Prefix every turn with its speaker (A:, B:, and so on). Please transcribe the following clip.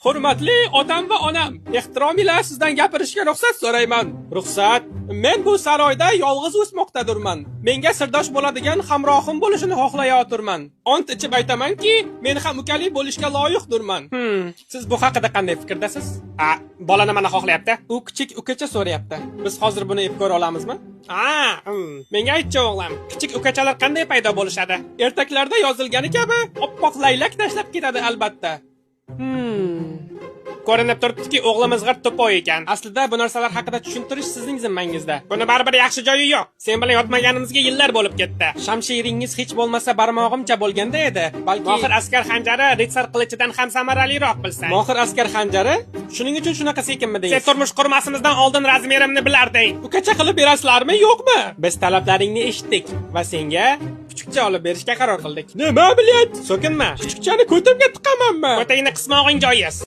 A: Hurmatli otam va onam, ehtirom ila sizdan gapirishga ruxsat so'rayman. Ruxsat. Men bu saroyda yolg'iz o'smoqdadurman. Menga sirdosh bo'ladigan hamrohim bo'lishini xohlayotirman. Ont ichib aytamanki, men ham ukali bo'lishga loyiqdirman. Siz bu haqida qanday fikrdasiz?
B: A, bola nimani xohlayapti?
A: U kichik ukacha so'rayapti. Biz hozir buni ep ko'ra olamizmi?
B: A, Menga aytchi, o'g'lim, kichik ukachalar qanday paydo bo'lishadi?
A: Ertaklarda yozilgani kabi oppoq laylak tashlab ketadi albatta.
B: Ko'rinib turibdiki, o'g'limiz g'irt тупой ekan.
A: Aslida bu narsalar haqida tushuntirish sizning zimmangizda.
B: Buni baribir yaxshi joyi yo'q. Sen bilan yotmaganimizga yillar bo'lib ketdi.
A: Shamshiringiz hech bo'lmasa barmog'imcha bo'lganda edi. Balki
B: Mohir askar xanjari ritsar qilichidan ham samaraliroq, bilsang.
A: Mohir askar xanjari? Shuning uchun shunaqa sekinmi
B: Sen
A: deysiz?
B: turmush qurmasimizdan oldin размер imni bilarding.
A: Ukacha qilib berasizlarmi, yo'qmi? Biz talablaringni eshitdik va senga kuchukcha olib berishga qaror qildik. Nima, блядь?
B: So'kinma.
A: Kuchukchani ko'timga tiqamanmi?
B: Ko'tingni qismog'ing joiz.